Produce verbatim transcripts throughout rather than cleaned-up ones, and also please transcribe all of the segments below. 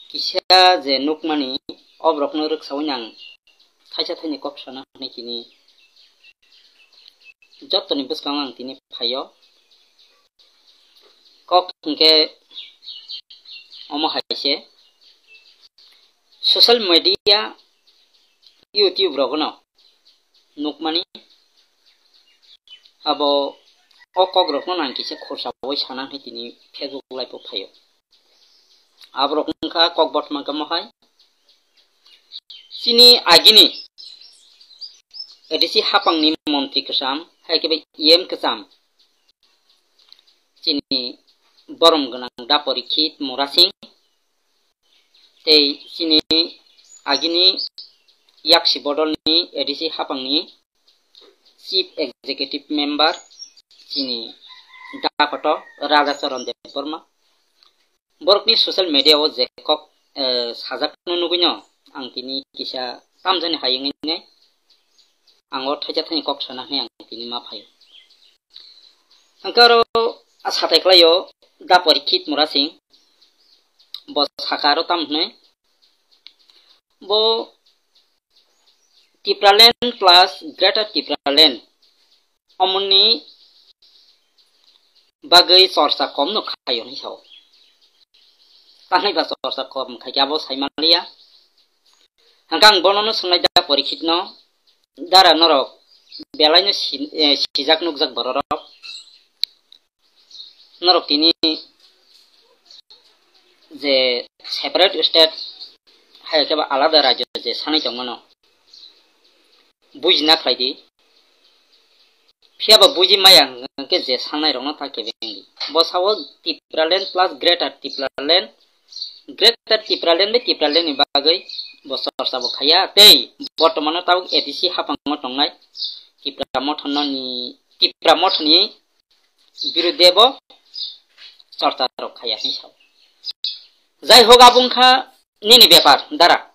kisa je nukmani, oborokno rwksaui ang thaisa thaini kok sana hwnwi tini jotoni bwskango ang tini phaio. Kok hwnkhe omo hai se, social media, YouTube rogono nukmani, abo o kokrokno nang kisa khorsa bai sana hwnwi tini Facebook live o phaio. Aborok wngkha kok botman kamo hai chini agini A D C hapangni montri kwcham, hai khe bai E M kwcham, chini borom gwnang Da Porikhit Murasing, tei chini agini yaksi bodolni A D C hapangni Chief Executive Member chini Da Koto Radhacharan Debbarma. Borokni social media o je kok, eh, sajakno nugwino ang tini kisa tamjani hai wngwi nai. Ang o thaisa thaini kok sana hwnwi ang tini ma phaio. Hwnkhe aro a satai khlaio Da Porikhit Murasing, bo saka aro tam hwnwi, bo Tipraland plus Greater Tipraland omoni bagwi chorcha kom no khaio hinwi sao. Tanai ba chorcha kom khai khe abo sai manliya. Hwnkhe ang bono no swngnai Da Porikhit no, dara norok belai no si-, eh, sijak nukjak bororok. Norok tini je separate state hai khe ba alada rajyo je sanai tongmano bujina khlai di. Phiya ba buji maya hwnkhe je sanai rokno ta kebeng di. Bo sao Tipraland plus Greater Tipraland, Greater Tipraland bai Tipraland ni bagwi bo chorcha bo khaiya. Tei bortomano tabuk A D C haphango tongnai Tipra Motha ni, Tipra Motha ni birudde bo chorcha rok khaiya hinwi sao. Jai hok, abo wngkha nini bepar, dara.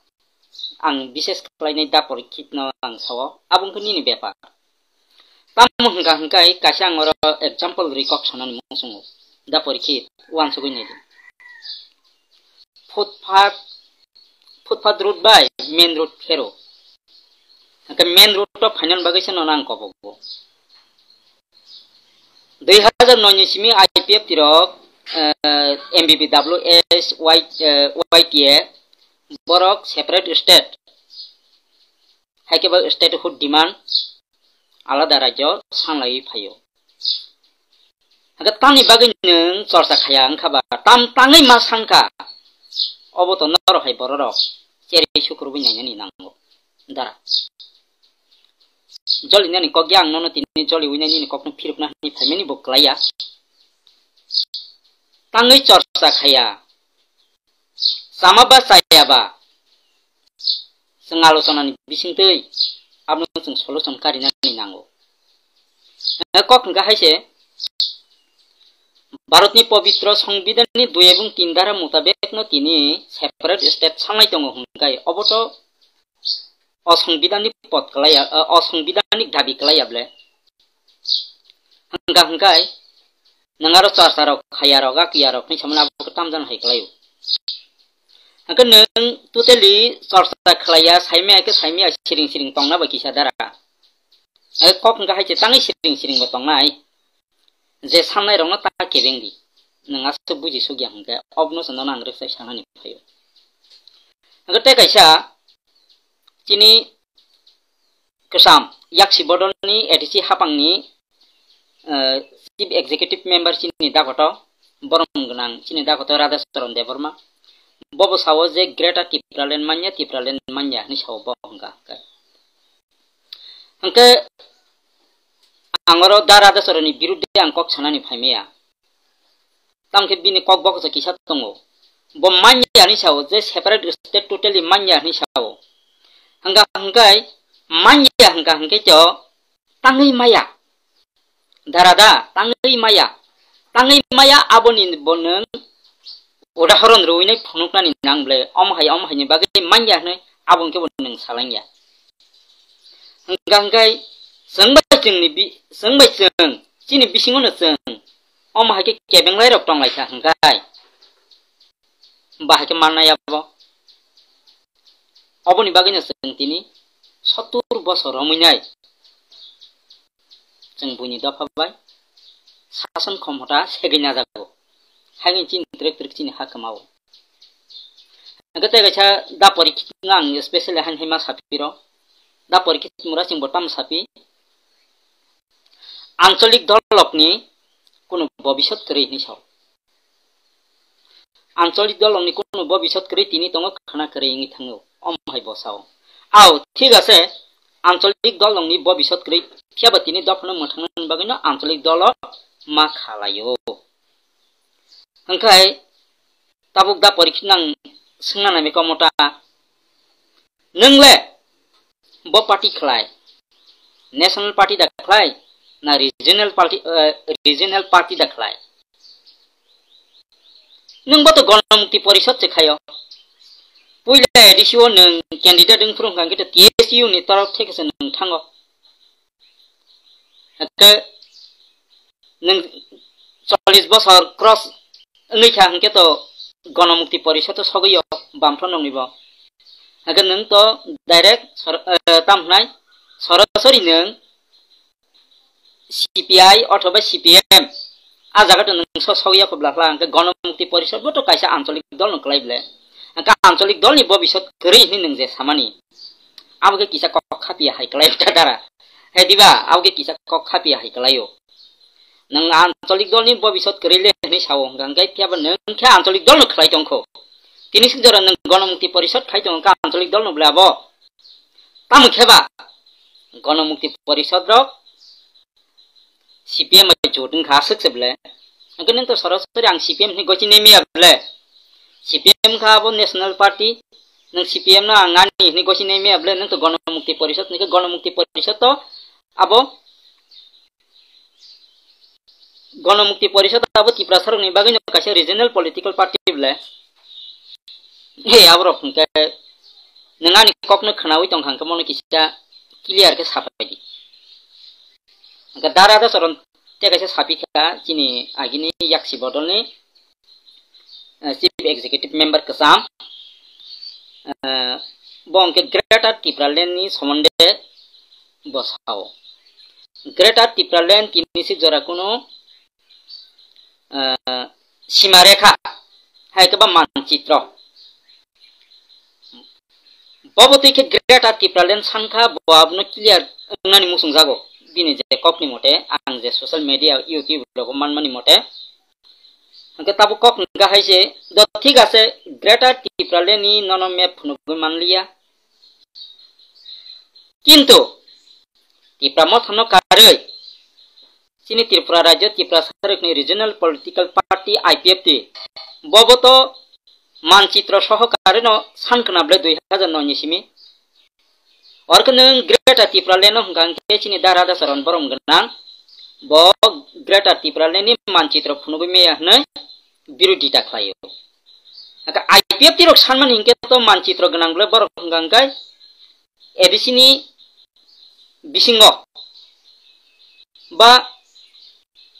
Ang bises khlainai Da Porikhit no ang sao, abo wngkha nini bepar. Tamo hwnkha hwnkhe kaisa ang oro example rwi kok sanani muchungo. Da Porikhit, uansugwi naidi. Footpath, footpath road bai main road phero. Hwnkhe main road o phainani bagwi se nono ang kobogo. Dui hazar noi ni simi I P F T rok, eh, M B B W S, Y, eh, Y T A, borok separate state. Hai khe bo statehood demand alada rajyo sanlaiwi phaio. Hwnkhe tamni bagwi nwng chorcha khaya wngkha ba, tam tangwi ma sankha, obo to norok hai bororok cherwi sukrubwi nainani nango. Dara. Jolinani kok ya ang nono tini joliwi nai nini kokno phirukna hwnwi phaimani bo kwlaiya. Tangwi chorcha khaya. Chama ba chaya ba. Chwng alochonani bisingtwi abono chwng solution karinani nango. Eh, kok hwnkha hai se, Bharatni pobitro Songbidanni dui ebong tin dhara mutabekno tini separate state sanlai tongo hwnkhe obo to o Songbidanni pot kwlaiya, o Songbidanni dabi kwlaiya ble. Hwnkha hwnkhe nwng aro chorcha rok khaya rok, a kiya rok hinwi samani abo khe tamjani hai kwlaio. Hwnkhe nwng totally chorcha khlaiya, saimaya khe saimaya, siring siring tongna bai kisa dara. Ai kok hwnkha hai se tangwi siring siring bo tongnai. Je sannairokno ta kebeng di. Nwng aswk buji sukya hwnkhe, obno se nono ang rwksai sanani phaio. Hwnkhe tei kaisa chini kwcham yaksi bodolni A D C hapangni, eh, Chief Executive Member chini dagoto, borom gwnang chini dagoto Radhacharan Debbarma. Bobo sao je Greater Tipraland manya, Tipraland manya hinwi sao bo hwnkha hwnkhe. Hwnkhe ang oro Da Radhacharonni birudde ang kok sanani phaimaya. Tamokhe bini kok boksa kisa tongo. Bo manya hinwi sao je separate state totally manya hinwi sao. Hwnkha hwnkhe manya hwnkha hwnkhe to tangwi maya. Dara da, tangwi maya. Tangwi maya aboni bo nwng udahoron rwinai phunuknani nang ble, omo hai, omo haini bagwi manya hwnwi abo hwnkhe bo nwng salangya. Hwnkha hwnkhe chwng bai chwngni bi-, chwng bai chwng, chini bisingono chwng, omo hai khe kebenglai rok tonglaikha hwnkhe. Bahai khe mannai abo. Oboni bagwino chwng tini sottur bosor romwi nai chwng buini dopha bai sason khomota segwi najago. Haini chini twrwk twrwk chini ha kwmao. Hwnkhe tei kaisa da Porikit no ang specially haini hai ma sapiro. Da Porikit mura chwng bo tamo sapi. Ancholik dolokni kunu bobisot kwrwi hinwi sao. Ancholik dolokni kunu bobisot kwrwi tini tongo khna kwrwi wngwi thango. Omo hai bo sao. Ao, thik ase, ancholik dolokni bobisot kwrwi phiyaba tini dophano mwthangnani bagwino ancholik dolo ma khalaio. Hwnkhe tabuk da Porikit no ang swngna naimikha mota. Nwng le bo party khlai, national party da khlai, na regional party, eh, regional party da khlai? Nwng bo to Ganamukti Porishad se khaio. Puila A D C o nwng candidate wng phuru hwnkha khe to T S U ni torok theke se nwng thango. Hwnkhe nwng chollish bosor cross wngwi kha hwnkhe to Ganamukti Porishad o sogwi o Bamthon rokni bo. Hwnkhe nwng to direct sor-, eh, tam hwnai sorasori nwng C P I othoba C P M a jaga to nwng so sogwi o khobla khla hwnkhe Ganamukti Porishad bo to kaisa ancholik dol no kwlai ble. Hwnkhe ancholik dol ni bobisot kwrwi hwnwi nwng je samani. Abo khe kisa kok khapiya hai kwlai ta dara. He diba, abo khe kisa kok khapiya hai kwlaio. Nwng ancholik dolni bobisot kwrwi le hwnwi sao, hwnkha hwnkhe phiyaba nwng khe ancholik dolno khlai tongkho. Tini sik jora nwng Ganamukti Porishad khai tongo, hwnkha ancholik dolno bwle abo? Tamo khe ba? Ganamukti Porishad rok C P M bai jot wngkha aswk se bwle. Hwnkhe nwng to sorasori ang C P M hwnwi gosi nai maya bwle. C P M kha abo national party. Nwng C P M no ang ani hwnwi gosi nai maya bwle, nwng to Ganamukti Porishad hwnwi khe Ganamukti Porishad to abo Ganamukti Porishad abo Tiprasa rokni bagwi no kaisa regional political party bwle. He aborok hwnkhe nwng ani kokno khwnawi tongkha hwnkhe mono kisa clear khe sapai di. Hwnkhe Dara Dasaron tei kaisa sapikha chini agini yaksi bodolni, eh, Chief Executive Member kwcham, eh, bo hwnkhe Greater Tipraland ni somonde bo sao. Greater Tipraland tini si jora kunu, eh, simarekha, hai khe ba manchitro. Bobo twi khe Greater Tipraland sankha, bo abono clear wngnani muchungjago. Bini je kokni mote, ang je social media, YouTube rogo manmani mote, hwnkhe tabuk kok hwnkha hai se, do thik ase, Greater Tipraland ni nono map phunugwi manliya. Kintu Tipra Mothano karwi chini Tripura rajyo Tiprasa rokni Regional Political Party, I P F T, bobo to manchitro soho karwi no san khna bwle dui hajar noi ni simi. Orkhe nwng Greater Tipraland no hwnkha hwnkhe chini Dara Dasaron borom gwnang, bo Greater Tipraland ni manchitro phunugwi maya hwnwi birodita khlaio. Hwnkhe I P F T rok sanmani hinkhe to manchitro gwnang bwle borok hwnkha hwnkhe A D C ni bisingo ba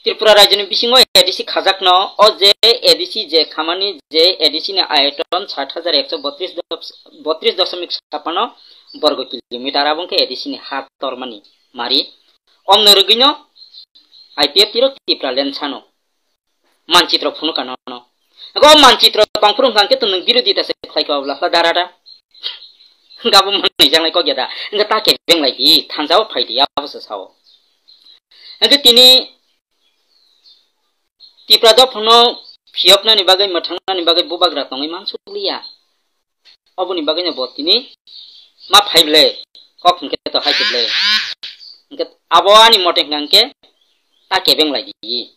Tripura rajyoni bisingo A D C khajakno, o je A D C je khamani je A D C ni ayoton sat hajar ekso botris dos-, botris dosmik sapano borgo kilometer, abo wngkhe A D C ni ha tormani mari. Omno rwgwino I P F T rok Tipraland sano. Manchitro phunukha nono. Ako manchitro tongphuru hwnkha hwnkhe to nwng birodita se khlaikha obla hla Dara da. Hwnkhe abo manwi jangnai kok ya da. Hwnkhe ta kebeng lai di, thansa o phai di, abo se sao. Hwnkhe tini Tipra dophano phiyoknani bagwi, mwthangnani bagwi bubagra tongwi mansukliya. Oboni bagwino bo tini ma phai bwle, kok hwnkhe to hai se bwle. Hwnkhe abo ani mote hwnkha hwnkhe ta kebeng lai di.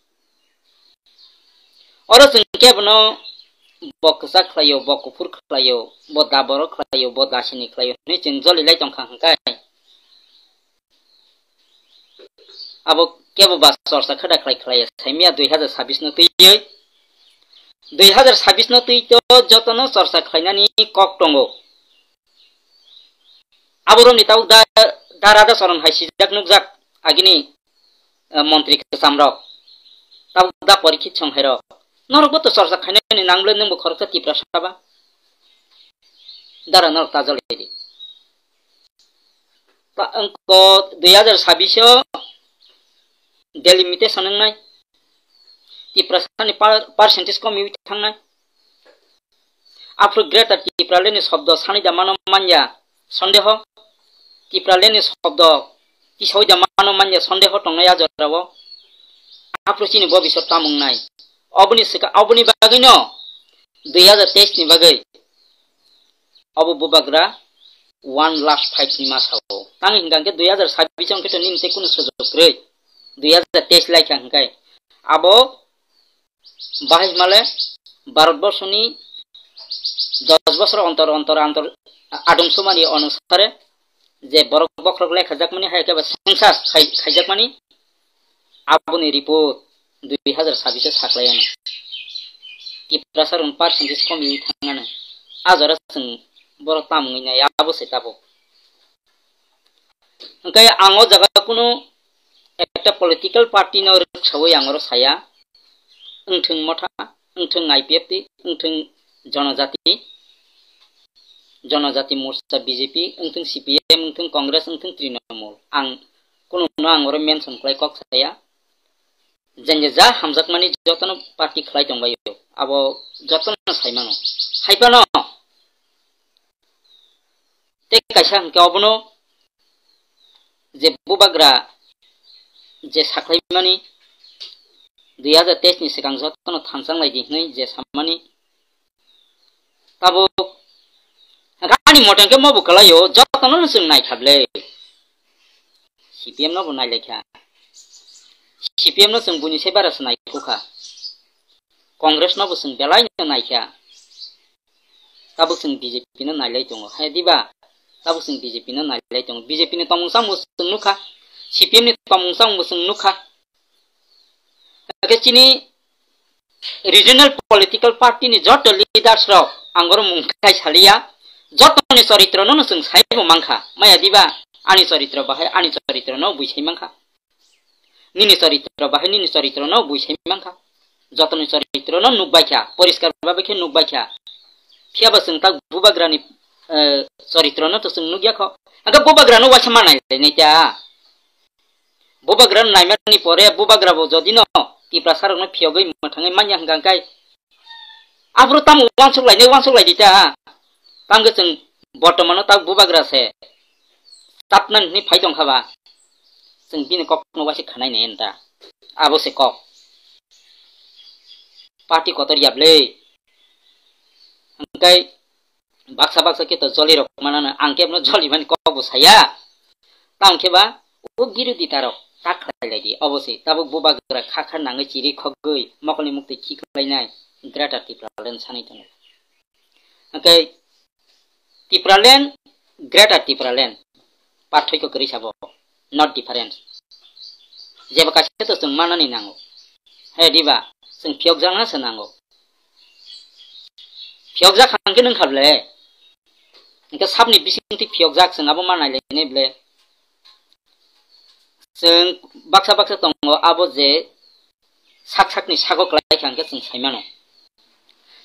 Oro chwng kebono bo kwchak khlaio, bo kuphur khlaio, bo da borok khlaio, bo da sini khlaio hwnwi chwng joli lai tongkha hwnkhe. Abo kebo ba chorcha khe da khlai khlai ya, saimya dui hajar sabbish no twiwi. Dui hajar sabbish no twi to jotono chorcha khlainani kok tongo. Abo romni tabuk da, da Radha Charan hai sijak nukjak agini, eh, montri kwcham rok. Tabuk da Parikshit Songhai rok. Norok bo to chorcha khainani nang le, nwng bo khoroksa Tiprasa ba. Dara norok ta jolai di. Ta wngko dui hajar sabbish o delimitation wngnai. Tiprasa ni par-, percentage komiwi thangnai. Aphuru Greater Tipraland ni shobdo sanwi da mano manya sondeho. Tipraland ni shobdo tisoi da mano manya sondeho tongnai a jorao. Aphuru chini bobiswt tamo wngnai. Oboni swka-, oboni bagwino dui hajar teis ni bagwi obo bubagra one last fight ni ma sao. Tang hingka hingke dui hajar sabbish hingke to nini tei kunu sujok kwrwi. Dui hajar teis lai kha hingke abo bahai himale Bharat borsoni dos bosor ontor ontor antor adum sumani onusare je borok bokhorok lekhajakmani hai khe ba census khai-, khaijakmani aboni report dui hajar sabbish o saklai ano. Tiprasa rok percentage komi thang ano. A jora chwng borok tamungwi nai abo se tabuk. Hingke ang o jaga kunu ekta political party no rwksawi ang oro saya. Wngthwng Motha, wngthwng I P F T, wngthwng Jonojati, Jonojati Morcha B J P, wngthwng C P M, wngthwng Congress, wngthwng Trinamool. Ang kunu no ang oro mention khlai kok saya. Jeng ja hamjakmani jotono party khlai tongbaio. Abo jotono saimano. Haipano tei kaisa hwnkhe obono je bubagra je saklaimani dui hajar teis ni swkang jotono thanchang lai di hwnwi je sammani tabuk ani mote hwnkhe mobo kwlaio, jotono no chwng naikha ble. C P M no bo nailaikha. C P M no chwng buini se bara se naikukha. Congress no bo chwng belai no naikha. Tabuk chwng B J P no nailai tongo. Hai diba? Tabuk chwng B J P no nailai tongo. B J P ni tongmung samung chwng nukha. C P M ni tongmung samung chwng nukha. Hake chini regional political party ni joto leaders rok ang oro mung khai saliya. Joto ni choritro no chwng saibo mankha. Maya diba? Ani choritro bahai ani choritro no bui sai mankha. Nini choritro bahai nini choritro no bui sai mankha. Jotoni choritro no nukbaikha, poriskar babai khe nukbaikha. Phiyaba chwng tak bubagrani, eh, choritro no to chwng nukya kho. Aga bubagrano waisa manai lainai ta. Bubagrano naimani pore bubagrabo jodi no Tiprasa rokno phiyogwi mwthangwi manya hwnkha hwnkhe Aphuru tamo uansuk lainai, uansuk lai di ta. Tamo khe chwng bortomano ta bubagra se. Tapnani hwnwi phai tong kha ba. Chwng bini kokno waisa khanai nai ta. Abo se kok. Party kotor yap le. Hwnkhe baksa baksa khe to joli rok manano, ang khe bono joli mani kok bo saya. Tamo khe ba o birodita rok ta khlai lai di. Obo se tabuk bubagra kha kha nangwi chiri khogwi mokolni muktwi khiklainai Greater Tipraland sanwi tongo. Hwnkhe Tipraland, Greater Tipraland, parthoiko kwrwi sabo, not difference. Jeba kaisa to chwng manani nango. He diba, chwng phiyokjakna se nango. Phiyokjak hangkhe nwng kha ble. Hwnkhe sabni bisingtwi phiyokjak chwng abo ma nailainai ble. Chwng baksa baksa tongo abo je sak sakni sago kwlai kha hwnkhe chwng sai mano.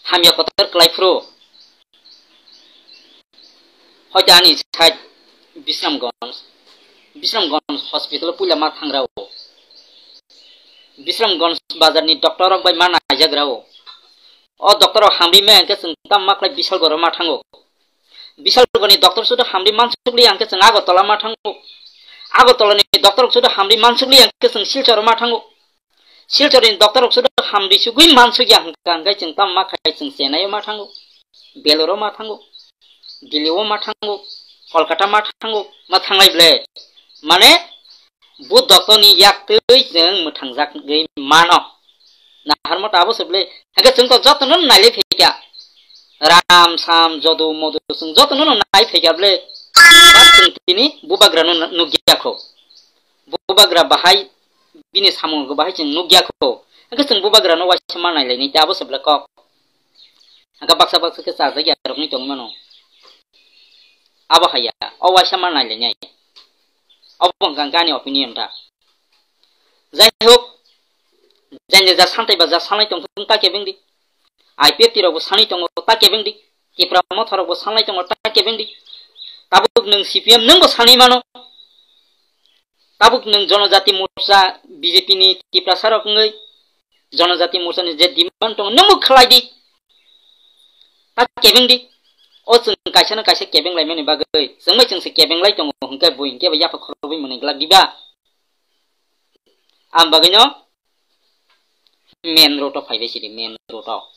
Hamya kotor kwlai phuru hoite ani side Bisramganj, Bisramganj hospital o puila ma thangrao. Bisramganj bazar ni doctor rok bai ma naijagrao. O doctor rok hamri me hwnkhe chwng tamo ma khlai Bisalgoro ma thango. Bisalgorni doctor sudu hamri mansukli hwnkhe chwng Agartala ma thango. Agartalani doctor sudu hamri mansukli hwnkhe chwng Silcharo ma thango. Silchorni doctor rok sudu hamri sugwi mansukya hwnkha hwnkhe chwng tamo ma khai chwng Chennai o ma thango. Beloro ma thango. Delhi o ma thango. Kolkata ma thango. Ma thanglai ble. Mane bo doctor ni yaktwi chwng mwthangjagwi mano. Naharmo ta abo se ble. Hake chwng to jotono nai le phaikha. Ram, sam, jodu, modu chwng jotono nai phaikha ble. Ba chwng tini bubagrano nukya kho. Bubagra bahai bini samung go bahai chwng nukya kho. Hake chwng bubagrano waisa ma nai lainai ta abo se ble kok. Hake baksa baksa khe chajak ya rokni tongwi mano. Abo haya, o waisa ma nai lainai. Obo hwnkha hwnkhe ani opinion ta. Jai hok, Jani ja santai ba ja sanai tong thung ta kebeng di. I P F T rok bo sanai tongo ta kebeng di. Tipra Motha rok bo sanai tongo ta kebeng di. Tabuk nwng C P M nwng bo sanai mano. Tabuk nwng Jonojati Morcha B J P ni Tiprasa rok wngwi Jonojati Morcha ni je demand tongo nwng bo khlai di. Ta kebeng di. O chwng kaisa no kaisa kebeng lai mani bagwi chwng bai chwng se kebeng lai tongo hwnkhe bui hwnkhe bo yapha khorobwi mwnwi glak di ba. Ang bagwi no main road o phaibai sidi, main road o.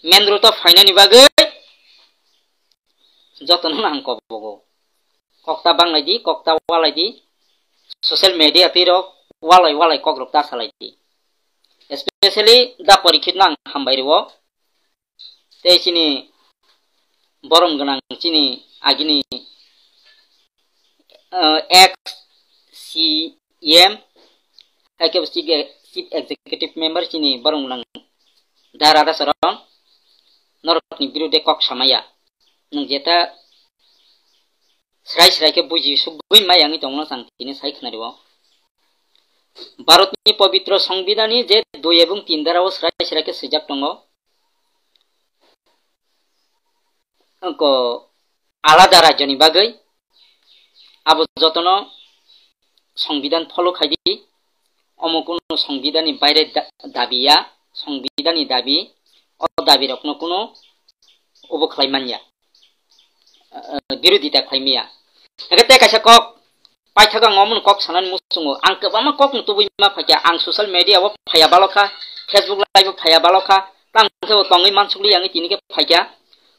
Main road o phainani bagwi jotono ang kobogo. Kokta banglai di, kokta walai di. Social media twi rok walai walai kok rok ta salai di. Especially da Porikhit no ang hambai rwo. Tei chini borom gwnang chini agini, eh, ex C M, hai khe bo chief, chief executive member chini borom gwnang da Radhacharan norokni birude kok samaya. Nwng jeta srai srai khe buji sugwi mai wngwi tongno chang tini sai khna rwo. Bharatni pobitro Songbidani je dui ebong tin dara o srai srai khe swijak tongo. Wngkha alada rajyoni bagwi abo jotono Songbidan follow khai di, omo kunu Songbidanni baire da-, dabi ya, Songbidanni dabi, o dabi rokno kunu obo khlai man ya, eh, birodita khlai maya. Hake tei kaisa kok, paithago ang omono kok sanani muchungo. Ang kwbangma kokno tubui ma phaikha. Ang social media o phaiya balokha, Facebook live o phaiya balokha. Tang khe bo tongwi mansukli yangwi tini khe phaikha.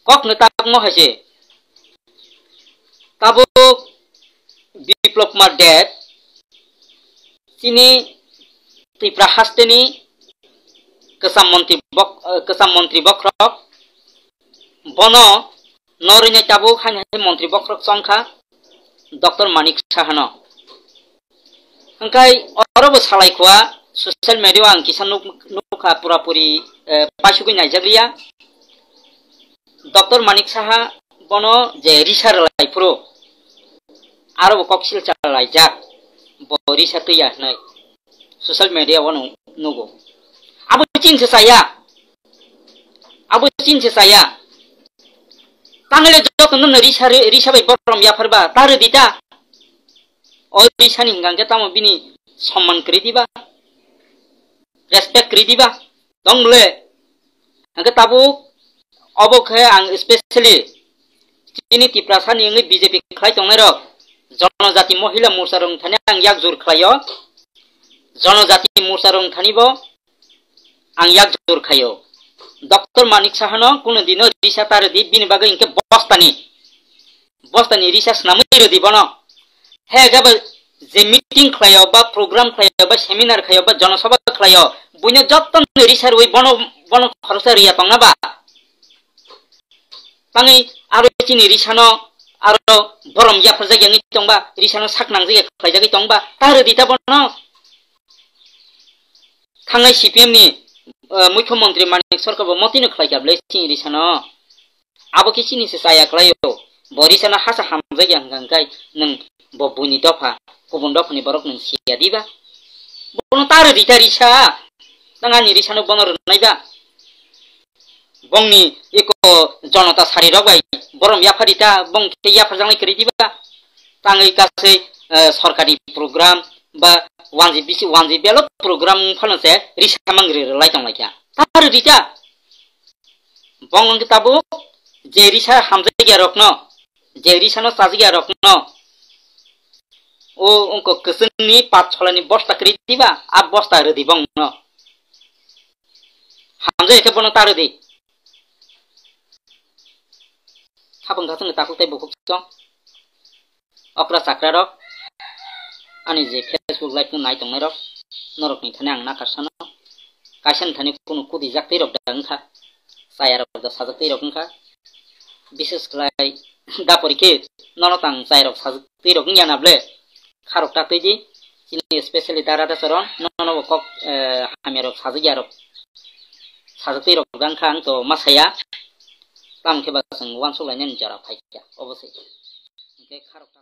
Kokno tabukno hai se. Tabuk Biplab Kumar Deb chini Tripura hasteni kwcham montri bok-, eh, kwcham montri bokhorok. Bono norwini tabuk haini hai montri bokhorok chongkha Doctor Manik Sahano. Hwnkhe oro bo salai khua, social media o ang kisa nuk-, nukha pura puri, eh, paisugwi naijak liya. Doctor Manik Saha bono je risa rwlai phuru, aro bo kok silcha laijak, bo risa twiya hwnwi social media o nugo. Abo chini se chaya, abo chini se chaya. Tangwi le joto no risa, risa bai borom yaphar ba, ta rwdi ta. O risa ni hwnkha hwnkhe tamo bini somman kwrwi diba, respect kwrwi diba, tong le. Hwnkhe tabuk obo khe ang specially chini Tiprasa ni wngwi B J P khlai tongnai rok, Jonojati Mohila Morcha rok thani ang yak jur khlaio, Jonojati Morcha rok thani bo ang yak jur khaio. Doctor Manik Sahano kuno dino risa ta rwdi, bini bagwi hwnkhe bostani, bostani risa swnamwi rwdi bono. He gaba je meeting khlaio ba program khlaio ba seminar khlaio ba jonosabha khlaio, buino jottoni risa rwi bono, bono khoroksa riya tongna ba? Tangwi aro chini risano aro borom yapharjak yangwi tongba, risano sak nangjak ya khlaijagwi tongba, ta rwdi ta bono. Thangnai C P M ni, eh, Mukhyamantri Manik Sarkar bo motino khlaikha bwle chini risano. Abo khe chini se chaya khlaio. Bo risano hasa hamjak ya hwnkha hwnkhe nwng bo buini dopha, kubun dophani borok nwng siya diba? Bono ta rwdi ta risa. Tang ani risano bono rwnai ba? Bongni eko jonota sari rok bai borom yaphari ta, bong khe yapharjaknai kwrwi diba? Tangwi kasai, eh, sorkarni program ba wanji bisi, wanji belo program phano se risa mangri rwlai tonglaikha. Ta rwdi ta? Bong wngkhe tabuk je risa hamjakya rokno, je risano chajakya rokno, o wngkha kwchwngni pat solani bosta kwrwi diba, a bosta rwdi bongno. Hamjak khe bono ta rwdi. Khapang kha chwngno takhuk tei bukhuk chwng. Okra chakra rok, ani je Facebook live no nai tongnai rok, norok ni thani ang nakar sano. Kaisa ni thani kunu kudi jak tei rok da wngkha. Chaya rok da sajak tei rok wngkha. Bises khlai da porikhe nono tang chaya rok sajak tei rok wngya na ble. Kharok ta twi di, chini specially da Radhacharan, nono bo kok, eh, hamya rok sajak ya rok, sajak twi rok da wngkha, ang to ma saya, tamo khe ba chwng uansuk lainani jora phai kha, obo se. Hwnkhe kharok ta